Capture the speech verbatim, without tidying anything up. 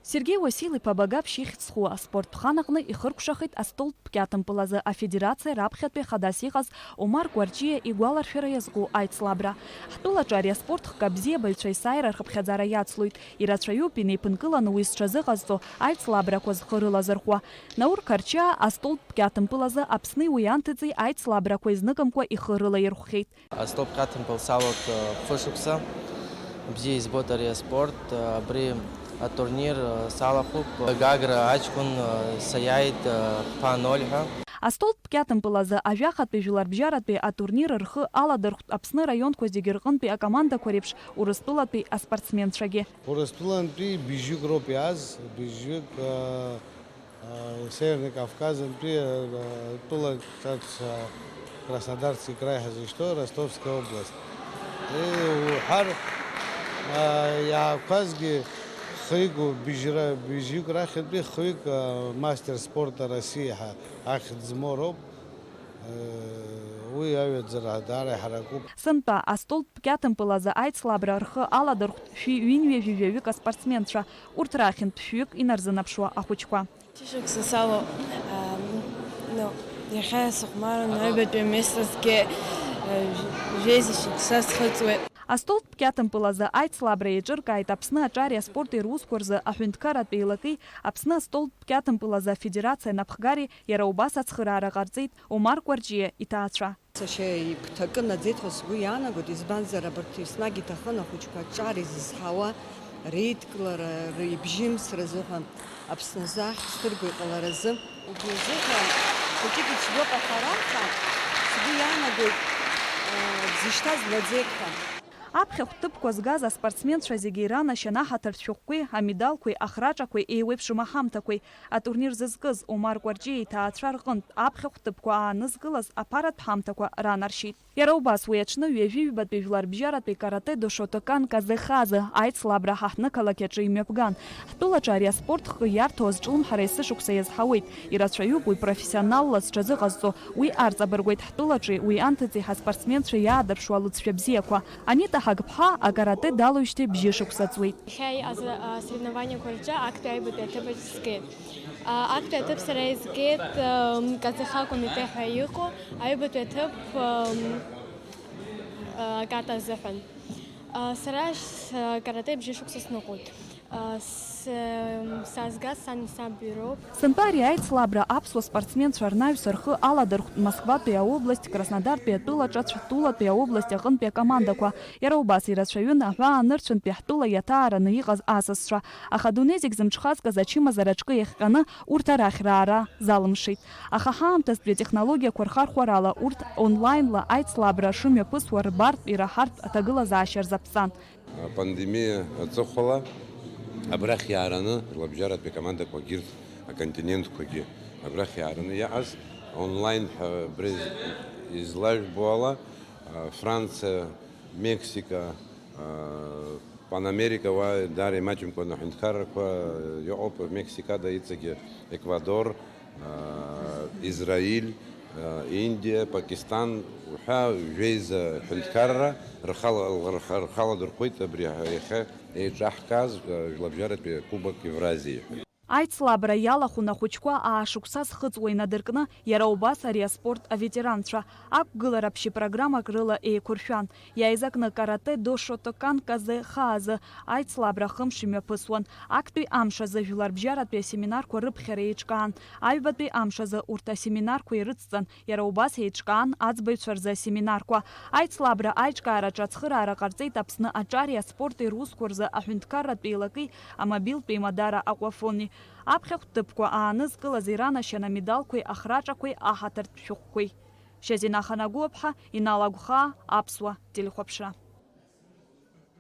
Сергеи Уасил-иԥа Багаԥшь ихьӡ зху аспорттә хан аҟны ихыркәшахеит астолтә кьаҭымпыл азы афедерациа раԥхьатәи хадас иҟаз Омар Кәарҷиа игәаларшәара иазку аицлабра. Ҳтәылаҿы ари аспорт хкы абзиабаҩцәа есааира рхыԥхьаӡара иацлоит. Ирацәаҩуп инеиԥынкыланы уи зҽазыҟазҵо аицлабрақәа зхы рылазырхәуа. Наур Қарчаа астолтә кьаҭымпыл азы Аԥсни уи анҭыҵи аицлабрақәа изныкымкәа ихы рылаирхәхьеит. Астолтә кьаҭымпыл салоуп, э, фышықәса. Бзиа избоит ари аспорт, э, абри атурнир, э, салахәуп. Гагра аҷкәын, э, саиааит, э, ԥа ноль ҳәа. Астолтә кьаҭымпыл азы ажәахатәи жәларбжьаратәи атурнир рхы аладырхәт Аԥсны араионқәа зегьы рҟынтәи акомандақәа реиԥш Урыстәылатәи аспортсменцәагьы. Урыстәылантәи быжьҩык роуп иааз, быжьҩык, э, Северный Кавказынтәи атәылаҿаҿ Краснодарский край ҳазышьҭоу, Ростовская область. Уҳәар, иаақәазгьы хҩык, быжьра-, быжьҩык рахьынтәи хҩык мастер спорта России ҳәа ахьӡ змоу роуп. Уи аҩаӡара даара иҳаракуп. Сынтәа астолтә кьаҭымпыл азы аицлабра рхы аладырхәт шәи ҩынҩажәи жәаҩык аспортсменцәа, урҭ рахьынтә шәҩык инарзынаԥшуа ахәыҷқәа. Шықәса салоу, аа, ну, иахьа сыхәмаран аҩбатәи амест сгеит, жәеиза шықәса схыҵуеит. Астолтә кьаҭымпыл азы аицлабра еиҿыркааит Аԥсны аҿари аспорти русқәа рзы аҳәынҭқарратә еилакеи Аԥсны астолтә кьаҭымпыл азы афедерациа анапхгари иара убас ацхыраара ҟарҵеит Омар Кәарҷиа иҭаацәа. Сашьа игәҭакы наӡеит ҳәа сгәы иаанагоит, избанзар, абарҭ еснагь иҭахын ахәыҷқәа аҿар изызҳауа, реидкылара, рыбжьымсра азыҳәан Аԥсны азы ахьӡ ҭырго иҟаларазы. Убри азыҳәан хәыҷык ицәгьоуп аҳәара, аха сгәы иаанагоит, э, дзышьҭаз наӡеит ҳәа. Аԥхьахә ҭыԥқәа згаз аспортсменцәа зегьы иранашьан аҳаҭыртә шәҟәқәеи, амедалқәеи, ахраҿақәеи, еиуеиԥшым аҳамҭақәеи. Атурнир зызкыз Омар Кәарҷиа иҭаацәа рҟынтә аԥхьахә ҭыԥқәа аанызкылаз аԥаратә ҳамҭақәа ранаршьеит. Иара убас уи аҽны ҩажәи ҩбатәи жәларбжьаратәи каратэ-до Шотокан Казе-Хазы аицлабра ҳа ҳнықалақь аҿы имҩаԥган. Ҳтәылаҿы ари аспорт хкы иарҭо азҿлымҳара есышықәса иазҳауеит. Ирацәаҩуп уи профессионалла зҽазыҟазҵо. Уи арҵабыргуеит ҳтәылаҿи уи анҭыҵи ҳаспортсменцәа иаадырԥшуа алыҵшәа бзиақәа. Анита Ҳагԥҳа акарате далоуижьҭеи бжьышықәса ҵуеит. Иахьа иҟаз, а, соревнованиақәа рҿы актәи аҩбатәи аҭыԥаҿ сгеит. А, актәи аҭыԥ сара изгеит, ам, Казе-Ха Кумите ҳәа иҟоу аҩбатәи аҭыԥ, ам, а, аката азыҳәан. А, сара с-, а, карате бжьышықәса сныҟәоит. А, с-, ам, саазгаз сани саби роуп. Сынтәа ари аицлабра аԥсуа спортсменцәа рнаҩс рхы аладырхәт Москватәи аобласть, Краснодартәи атәылаҿацә, Тулатәи аобласть аҟынтәи акомандақәа. Иара убас ирацәаҩын аҳәаа нырцәынтәи ҳтәыла иаҭаараны иҟаз асасцәа. Аха адунеи зегь зымҽхазкыз ачымазара аҿкы иахҟьаны урҭ арахь раара залымшеит. Аха ҳаамҭазтәи атехнологиақәа рхархәарала урҭ онлаинла аицлабра шымҩаԥысуа рбартә ираҳартә аҭагылазаашьа рзаԥҵан. Апандемиа аҵыхәала абрахь иаараны лабжьаратәи акомандақәагьы ирҭ-, аконтинентқәагьы абрахь иаараны иаҟаз онлайн ҳәа абри излажәбо ала, а, Франциа, Мексика, а, Панамерика уа даара имаҷымкәаны аҳәынҭқаррақәа иҟоуп, Мексикада иҵегьы Еквадор, а, Израиль, а, Индиа, Пакистан уҳәа жәеиза ҳәынҭқарра рхала-, рха-, рхаладырхәит абри иахьа еиҿаҳкааз, а, жәлабжьаратәи акубок Евразиа ҳәа. Аицлабра иалахәын ахәыҷқәа аашықәса зхыҵуа инадыркны, иара убас ари аспорт аветеранцәа. Ақәгылара ԥшьа программак рыла еиқәыршәан. Иааизакны каратэ-до Шотокан Казе-Ха азы аицлабра хымш имҩаԥысуан. Актәи амш азы жәларбжьаратәи асеминарқәа рыԥхьара еиҿкаан. Аҩбатәи амш азы урҭ асеминарқәа ирыцҵан, иара убас еиҿкаан аӡбаҩцәа рзы асеминарқәа. Аицлабра аиҿкаараҿы ацхыраара ҟарҵеит Аԥсны аҿари аспорти русқәа рзы аҳәынҭқарратә еилаки амобилтә еимадара Аҟәафони. Аԥхьахә ҭыԥқәа аанызкылаз иранашьан амедалқәеи ахраҿақәеи аҳаҭыртә шәҟәқәеи. Шьазина Ханагәыаԥҳа, Инал Агәхаа, Аԥсуа телехәаԥшра.